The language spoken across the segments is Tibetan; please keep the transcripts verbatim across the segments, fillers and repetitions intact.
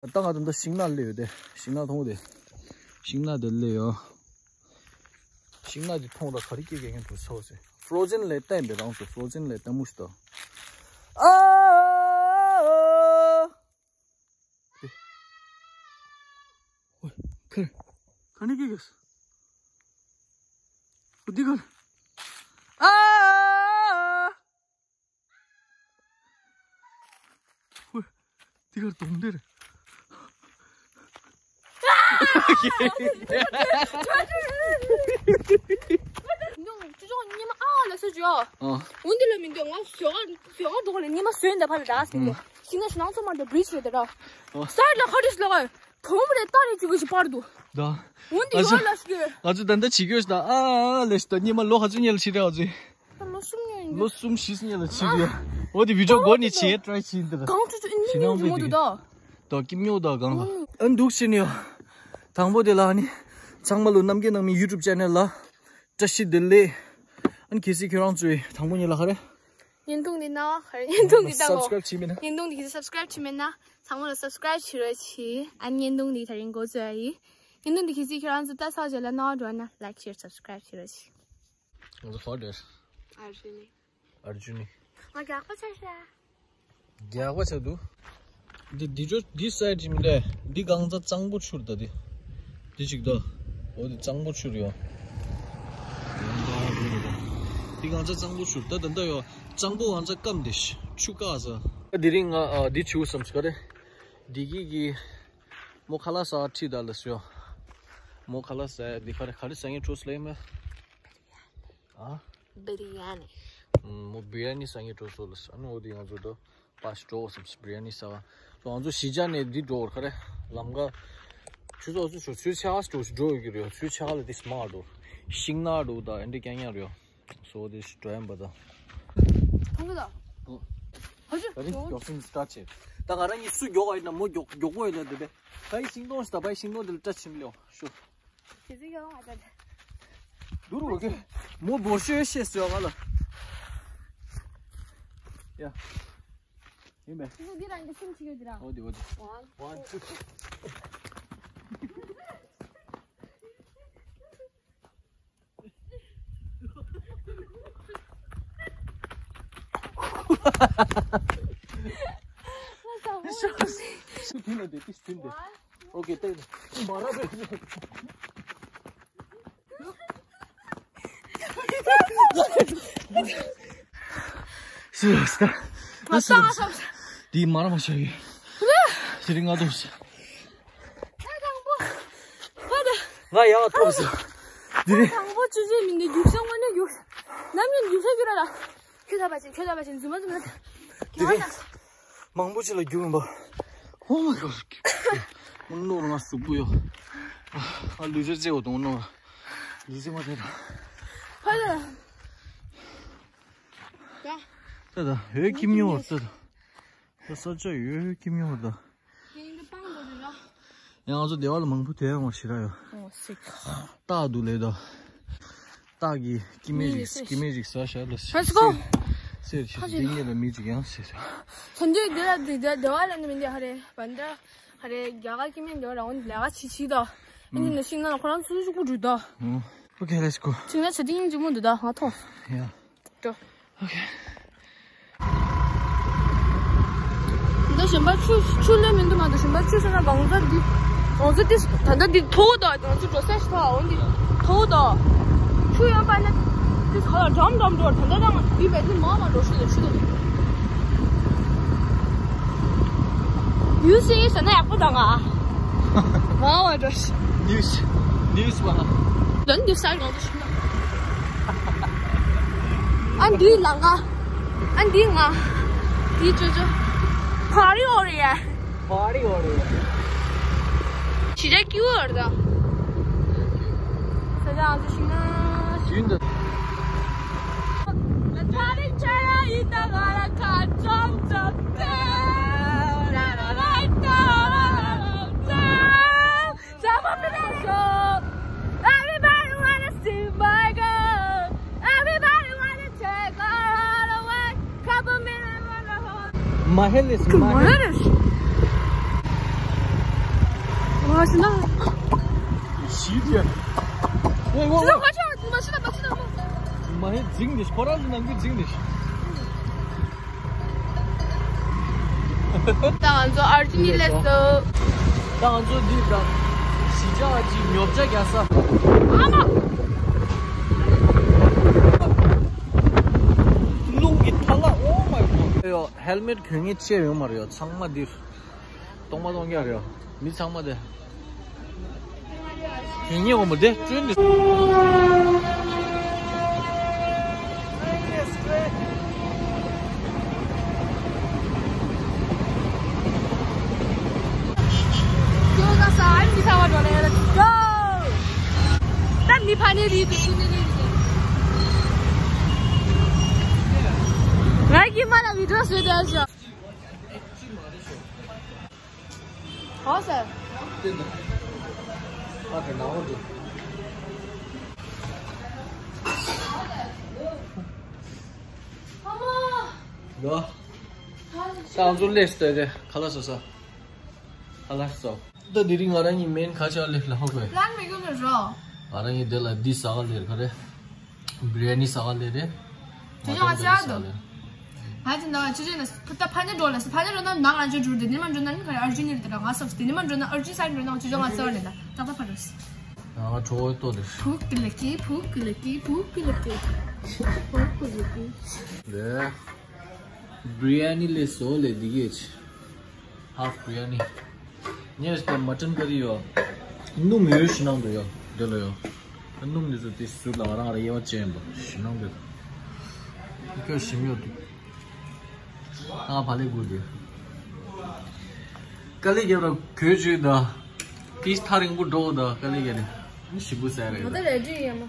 ད་ང་ད་ལྟ་ཤིང་ནགས་སླེབས་ཡོད་དེ། ཤིང་ནགས་མཐོང་དེ། ཤིང་ནགས་དེ་སླེབས་ཡོད། ཤིང་ནགས་དེ་མཐོང་ར་ག་རེ་སྐྱེ་མཁན་དུ་ཚོ་ཟེར། ཕོ་རོ་ཛེན་ལས་བལྟས་པའི་རང་ཚོ་ཕོ་རོ་ཛེན་ལས་ལྟད་མོ་ཞིག་ད། ཨ། ཁར། ག་ནས་སྐྱེ་གས། འོ་འདི་གར། ཨ། ཧུ། འདི་གར་དོང་དེར། ཉོང་ཅུ་ཅོག་ཉི་མ་ཨ་ལ་སོ་ཅོ། ཨ། འོན་ཏེ་ལ་མི་འདོད་ང་ཟོ་ག་ཟོ་ག་འགྲོ་ག་ལ་ཉི་མ་ཟོས་འདི་ཕ་ལ་ར་སི་མི་འདོད། ཤིང་ནགས་ཤིང་ནགས་ཚོ་མ་འདི་བྲིས་རེད་ད་ར། ཨ། སར་ལ་ཁ་རིས་ལ་ག་དོམ་རེ་ཏ་རེ་ཅུ་གི་ཞིག་པར་འདུག་ད། འོན་ཏེ་ང་ཡོ་ཚོ་ལ་སི་གི། ང་ཚོ་ད་ལྟ་བྱེད་ཀྱི་ཡོད་ད། ཨ་ལས་ད་ཉི་མ་ལོ་ག་ཚོད་ཉལ་ལ་ཕྱིན་རེད་ཨ་ཚོད། ད་ལོ་གསུམ་ཉལ་ཡིན། ལོ་གསུམ་བཞི་ཉལ་ལ་ཕྱིན་རེད། འོ་དེ་བི་ཌིའོ་སྒོ་ནས་བྱེད་ཊི་རའི་བྱེད་འདི་ལ། གང་ཚོད་ཚོད་ཉི་མ་ཉི་མ་འདུག་ད། ད་ཀིམ་ཉོ་ད་གང་ལ། ཨ་འདུག་ཕྱིན་ཡོད། དང་པོ་དེ་ལ་ནི། ཚང་མ་ལོ་རྣམ་རྒྱལ་ནང་མི་ཡུ་ཊུབ་ཅེ་ནལ་ལ། བཀྲ་ཤིས་བདེ་ལེགས། ཨན་གལ་སྲིད་ཁྱོད་རང་ཚོའི་དང་པོ་ཉིད་ལ་ག་རེ། བརྙན་ཐུང་འདི་ན་ག་རེ་བརྙན་ཐུང་འདི་ལྟ་གོ། སབ་སི་ཀ་རེབ་བྱས་མེད་ན། བརྙན་ཐུང་འདི་གིས་སབ་སི་ཀ་རེབ་བྱས་མེད་ན་ཚང་མ་ལ་སབ་སི་ཀ་རེབ་བྱེད་རོགས་གྱིས། ཨན་བརྙན་ཐུང་འདི་དེ་རིང་འགོ་བཙུགས་ཡ་ཡིན། བརྙན་ཐུང་འདི་གལ་སྲིད་ཁྱོད་རང་ཚོ་ལྟ་ཚར་རྗེས་ལ་སྣང་བ་འགྲོ་ན་ལའིཀ་ཤེར་སབ་སི་ཀ་རེབ་བྱེད་རོགས་གྱིས། ང་ཚོ་ཧོ་ཌེར། ཨར་ཇུ་ནི། ཨར་ཇུ་ནི། ང་རྒྱགས་པ་ཆགས་ཤག་རྒྱགས་པ་ཆགས་འདུག་འདི་འདི་ཅོ་འདི་སའིཌ་ཅིག་མི་འདྲ། འདི་གང་ཚ་གཙང་པོ་ཆུར་ད་འདི། འདི་ཅིག་ད། འོ་འདི་གཙང་པོ་ཆུར་ཡོད། འདི་གང་ཚ་གཙང་པོ་ཆུར་ད་ད་ད་ཡོད། གཙང་པོ་གང་ཚ་སྐམ་འདི་ཆུ་ཀ་ས། དེ་རིང་ང་ཨ་འདི་ཆུ་བསམ་སྐ་རེ། འདི་གི་གི་མོ་ཁ་ལག་ཟ་ཁྲིད་ད་ལ་སོ། མོ་ཁ་ལག་ཟ་འདི་ག་རེ་ག་རེ་ཟ་ངེ་ཁྲོ་སླེ་མ། ཨ། བི་རི་ཡ་ནི། མོ་བི་རི་ཡ་ནི་ཟ་ངེ་འགྲོ་སོ་ལ་ས་ནི་འོ་དེ་ང་ཚོ་ད་པ་ཞིག་འགྲོ་བ་སམ་བི་རི་ཡ་ནི་ཟ་བ། ང་ཚོ་གཞིས་ཆགས་ནས་འདི་འགྲོ་བར་ག་རེ་ལམ་ཀ། ཆུ་ཚོད་ཚོད་ཆུ་ཚོད་ཆ་འགྲོ་འགྲོ་ཡོད་ཀྱི་རེད། ཆུ་ཆ་ལ་དེ་སྨག་འགྲོ། ཤིང་ནགས་འགྲོ་ད་ཨེ་འདྲ་རྐྱང་རྐྱང་རེད། སོ་དེ་ཞིག་འགྲོ་ཡམ་པ་ད། མཐོང་གི་ད། ཧ་ཅང་ད་རིང་མགྱོགས་སེམས་སི་ཊར་ཊི་བྱེད། ད་ང་རང་གཉིས་སུ་མགྱོགས་པ་ཡིན་ན་མོ་མགྱོགས་མགྱོགས་པོ་ཡིན་ན་དེ་བས། ད་ཡི་ཤིང་སྡོང་ཞིག་ད་པ་ཡི་ཤིང་སྡོང་དེ་ལ་སྐྲ་ཕྱིན་ལེའོ་ཤོ། དེ་ཚོ་ཡོང་ང་ད། དུ་རུ་གི། མོ་འབོར་ཤོས་ཤེས་སོ་ང་ལ། ཡ། ཡིན་པས། དེ་ཚོ་འདི་རང་གི་སེམས་ཆེ་གི་འདི་རང་། འོ་དེ་འོ་དེ། One, one, two. Okay, take it. ང་ད་ང་ད་དེ་མ་ར་མ་ཤོར་ཡོད། དེ་རིང་ང་དུ། ང་ཡག་ཐོབ་སོང་། དེ་རིང་དང་པོ་ཆུ་ཆེན་མི་འདི་རྒྱུག་ཤང་མ་ནས་རྒྱུག་ནམ་ཡིན་རྒྱུག་ཤང་རྒྱུག་ར་ལ། ཁྱོད་ད་པ་ཅིན་ཁྱོད་ད་པ་ཅིན་རྫུན་མ་རྫུན་མ། དེ་རིང་མང་པོ་ཅིག་ལ་རྒྱུག་ཡིན་པ། Oh my god. ཨུ་ནོར་ང་ཟུག་པོ་ཡོད། ཨ་ལུས་རྩལ་རྩེ་བ་དང་ཨུ་ནོར། ལུས་རྩལ་མ་རྩེ་ད། ཕ་ལ། ད་ད་ཡོད་ཀྱི་མྱོང་བ་ད། ད་ས་ཆ་ཡོད་ཀྱི་མྱོང་བ་ད། ཡང་ང་ཚོ་སྡེ་བ་ལ་མང་པོ་དེ་ཡང་མ་ཤི་ར་ཡོད། སྟག་འདུག་ལེ་ད། སྟག་གི་སྐྱེ་དམན་ཞིག་སྐྱེ་དམན་ཞིག་ཟ་བཞག་ལ། Let's go. སེར་ཞིག་འདི་ངེད་ལ་མི་ཅིག་ཡང་ཟེར་ས། ད་འདི་འདི་ལ་འདི་འདི་སྡེ་བ་ལ་ནི་མི་འདི་ཧ་རེ་བན་ད་ཧ་རེ་རྒྱ་གར་སྐྱེ་དམན་འདི་བ་རང་ལས་ཀ་བྱེད་བྱེད་ད། ཨ་ནི་ན་ཤིང་ན་ཁོ་རང་ཚོ་ཤུགས་པོ་འགྲོ་ད། Okay, let's go. ཤིང་ན་ཆ་ཏིང་ཅི་མོ་འདུག་ད་ང་ཐོང་། Yeah. འགྲོ། Okay. འདི་གཞན་པ་ཆུ་ཆུ་ལས་མི་འདུག་མ་གཏོགས་གཞན་པ་ཆུ་ཟེར་ན་གང་ཟག་འདི་གང་ཟག་འདི་ད་ལྟ་འདི་མཐོ་བོ་དང་གང་ཟག་འགྲོ་ས་ཞིག་ཐོག་འོང་འདི་མཐོ་བོ་དང་ཆུ་ཡང་པ་ན་འདི་ག་ལ་འགྲམ་འགྲམ་འགྲོ་ད་ལྟ་དང་འདི་བས་འདི་མ་མ་འགྲོ་ཤི་ལ་ཆུ་དང་ཡུལ་སེ་ཡི་ཟེར་ན་ཡག་པོ་དང་ང་མ་མ་འགྲོ་ཤི་ནིའུ་སི་ནིའུ་སི་བ་ད་འདི་ས་གང་དུ་ཤི་ན། ཨ་འདི་ལ་ང་། ཨ་འདི་ང་། འདི་ཅོ་ཅོ། Party over here. Party over here. ཞི་རྒྱ་སྐྱིད་པོ་རེད་ད། ས་ཆ་ཨ་ཚོ་ཤི་ན། ཤིན་ཏུ། Everybody wanna see my girl. Everybody wanna take her all away. Couple minutes wanna hold. My head is my head. མ་ཤི་ན། ཤི་རྒྱུ། ཨེ་ཝོ་ཝོ། མ་ཤི་ན། མ་ཤི་ན། མ་ཤི་ན། མ་ཧེ་འཛིང་ནི་ཁོ་རང་ལ་ནང་གི་འཛིང་ནི། ད་ང་ཚོ་ཨར་ཇི་ནི་སླེབས་སོང་། ད་ང་ཚོ་འདི་ད་གཞིས་ཆགས་ཀྱི་ཉོ་ཆ་རྒྱག་ས། ཨ་མ། རླུང་གི་ཐ་ལ། Oh my God. ཡོ། ཧེལ་མེད་གྱོན་མཁན་ཅི་ཡང་ཡོད་མ་རེད་ཡ། ཚང་མ་འདིར་གཏོང་མ་གཏོང་རྒྱུ་རེད་ཡ། མི་ཚང་མ་དེ་གྱོན་མཁན་འོ་མ་དེ་བསྐྲུན་ནས། ད་མི་ཕ་ནས་རིལ་དུ་ཤི་ནས་རེད། ང་གི་མ་ལ་བི་ཌིའོ་བཟོས་ཏེ་ཨ་ཞོ། ཧོ་སར། ཨ་ཁ་ནའོ་དུ། ཧ་མ། ལོ། ད་ང་ཚོ་སླེབས་ཏེ་དེ་ཁ་ལག་ཟ་ས། ཨ་ལ་སོ། ད་དེ་རིང་ང་རང་གི་མེན་ག་ཆ་ལེ་ལ་ཧོ་གོ། ལང་མི་གོ་ནོ་རོ། ང་རང་གི་དེ་ལ་འདི་ཟ་ག་ལེར་ག་རེ། བི་རི་ཡ་ནི་ཟ་ག་ལེར་རེ། ཅི་ཅང་ཟ་དོ། ཧ་ཅི་ན་ཅི་ཅི་ན་ཕ་ད་ཕ་ཉ་འགྲོ་ལ་ཕ་ཉ་འགྲོ་ན་ནང་ང་ཅི་འགྲོ་དེ་ནི་མ་འགྲོ་ན་ནི་ག་རེ་ཨར་ཇི་ནི་རེད་དེ་ར་ང་སོགས་དེ་ནི་མ་འགྲོ་ན་ཨར་ཇི་ས་འགྲོ་ན་ཅི་ཅང་ཟ་ལེ་ད་ད་པ་པ་རོས། ང་ཁྲོ་བོའི་ལྟོ་རེད། ཕུག་གི་ལ་ཀི་ཕུག་གི་ལ་ཀི་ཕུག་གི་ལ་ཀི་ཕུག་གི་ལ་ཀི། རེད། བི་རི་ཡ་ནི་ལས་སོ་ལས་འདི་གས། ཧ་ཧྥ་བི་རི་ཡ་ནི། ངས་ད་མ་ཊན་ཀ་རི་ཡོད། སྣུམ་ཡོད་ཞུ་ནང་དུ་ཡོད། དེ་ལ་ཡོད། སྣུམ་འདི་ཚོ་དེ་ཟུར་ལ་ང་རང་ར་དབྱེ་བ་ཅན་པ་ཞུ་ནང་དུ། ཁྱོད་ཞིམ་ཡོད་འདུག་ཨ་བ་ལེ་གུ་དེ། ཀ་ལི་རྒྱབ་ལ་གོས་ཅིག་དང་། དེ་ཐག་རིང་པོ་འགྲོ་དང་ཀ་ལི་རྒྱབ་ནས། ཞིམ་པོ་ཟ་རེད། ང་ད་རེ་ཅིག་ཡོད་མ།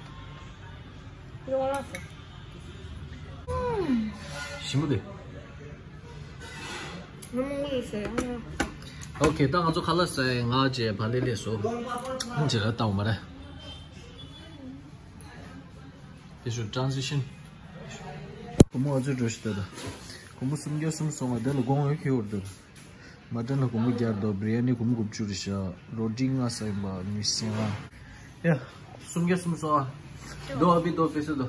ཞིམ་པོ་དེ། ཨོ་ཁེ། ད་ང་ཚོ་ཁ་ལག་ཟ་ཡས་ང་བཅས་བ་ལེ་ལེ་སོ། ཨང་ཅེ་ར་བཏང་བ་རེད། དེ་ཞུ་ཊ་རན་སི་ཤན། སྒོར་མོ་ཨ་ཚོད་འགྲོ་ཞིག་ད་ད། སྒོར་མོ་སུམ་བརྒྱ་སུམ་སོང་བ་དེ་ལ་དགོངས་ཡོད་ཁེ་བོར་དེ་ལ། མ་ཊན་ལ་སྒོར་མོ་བརྒྱ་དོ། བི་རི་ཡ་ནི་སྒོར་མོ་དགུ་བཅུ་རེད་ཤག་རོ་ཊི་ལྔ་ཟ་ཡིན་པ་ཉི་ཤུ་ལྔ། ཡ། སུམ་བརྒྱ་སུམ་སོང་ཨ། དོ་ཨ་བི་དོ་པེ་སོ་དོ།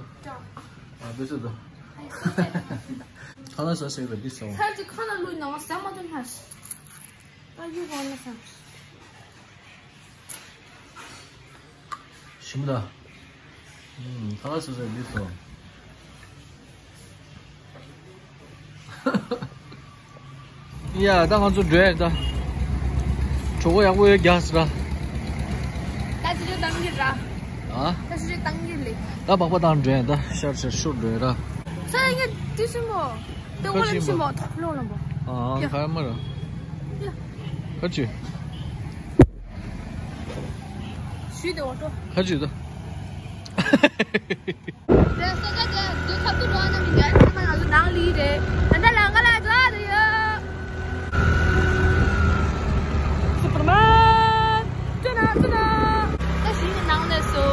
ཨ་པེ་སོ་དོ། ཁ་ལག་ཟ་ཟེར་བ་འདི་སོང་། ཁ་ཅིག་ཁ་ལ་ལུས་ནང་ཟ་མ་ཐུབ་ན། ད་ཡུ་གོ་ན་ས། ཞིམ་ད། ཁ་ལག་ཟ་ཟ་འདི་སོང་། ཡ། ད་ང་ཚོ་འགྲོ་ཡ་ད། གྲོད་ཁོག་ཡག་པོ་ཡོད་རྒྱག་ཟེར་ར། ད་ཅི་ཅི་བཏང་གི་ར། ཨ། ད་ཅི་ཅི་བཏང་གི་ལེ། ད་སྦག་སྦག་བཏང་འགྲོ་ཡ་ད། ཤར་ཤར་ཤུར་འགྲོ་ཡ་ར། ས་ཡ་ངས་དུས་ཆེན་མོ། ཏེ་ཁ་ངོ་ལ་ཆེན་ཆེན་མོ། མོ་ལོ་ལ་མོ། ཨ། ཡ། ཁ་ཡ་མ་ར། ཡ། ཁ་ཅི། ཞུས་ཏེ་འོ་ཏོ། ཁ་ཅི་ད། རེད་ས་ཆ་དེ་དུས་ཁ་ཐུག་འགྲོ་བ་ན་མི་འགལ་ཚང་མ་ང་ཚོ་ནང་ལི་རེད། ད་ལྟ་ལམ་ཁ་ལ་འགྲོ་ཡ་རེད་ཡ། སུ་པར་མར་ཀེཊ། ད་ཞིག་ནང་ལས་སོ།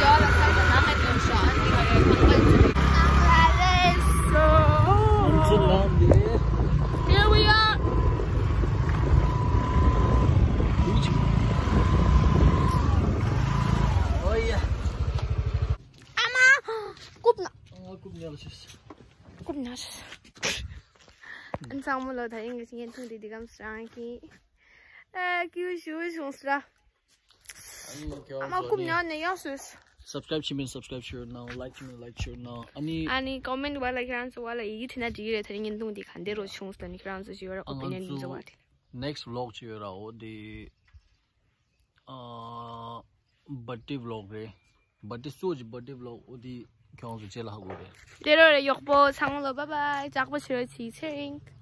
ཡོད་ལ་ཁ་ལ་ནང་ལ་འགྲོ་ཤོག་ཨ་ནི་ང་རེད་ཁང་པ་ནང་ལ་སླེབས་སོ། ང་ཚོ་ནང་ལ། Here we are. Oh yeah. ཨ་མ། རྐུབ་ན། ཨ། རྐུབ་ཉལ་ཤེས། རྐུབ་ཉལ་ཤེས། ཨ་ཚང་མ་ལོ་ད་རིང་གི་བརྙན་ཐུང་འདི་འདི་གམ་སྲང་གི། ཨ་ཀྱུ་ཞུ་བྱུང་སྲ། ཨ་མ་རྐུབ་ཉལ་ནས་ཡང་སོས། Subscribe བྱེད་མིན་subscribe བྱེད་རོགས་གནང་། Like བྱེད་མིན་like བྱེད་རོགས་གནང་། ཨ་ནི། ཨ་ནི་comment བ་ལ་ཁྱེད་རང་ཚོ་བ་ལ་ཡི་གེ་བྲིས་ན་འགྲིག་གི་རེད། ད་རིང་བརྙན་ཐུང་འདི་ག་འདྲ་བྱུང་སོང་ནི་ཁྱེད་རང་ཚོ་ཞུ་བར་ཨ་opinion འདི་ཚོ་བ་དེ། Next vlog ཅིག་ཡོད་ར། འོ་དེ། ཨ། birthday vlog རེད། birthday སུ་ཅིག་birthday vlog འོ་དེ་ཁྱོད་ཚོ་རྗེས་ལ་ཧ་གོ་རེད། དེ་རོ་རེ་གཡོག་པོ་ཚང་མ་ལོ་bye bye། ལྕགས་པོ་ཆེ་རོ་ཆི་ཚེ་རིང་།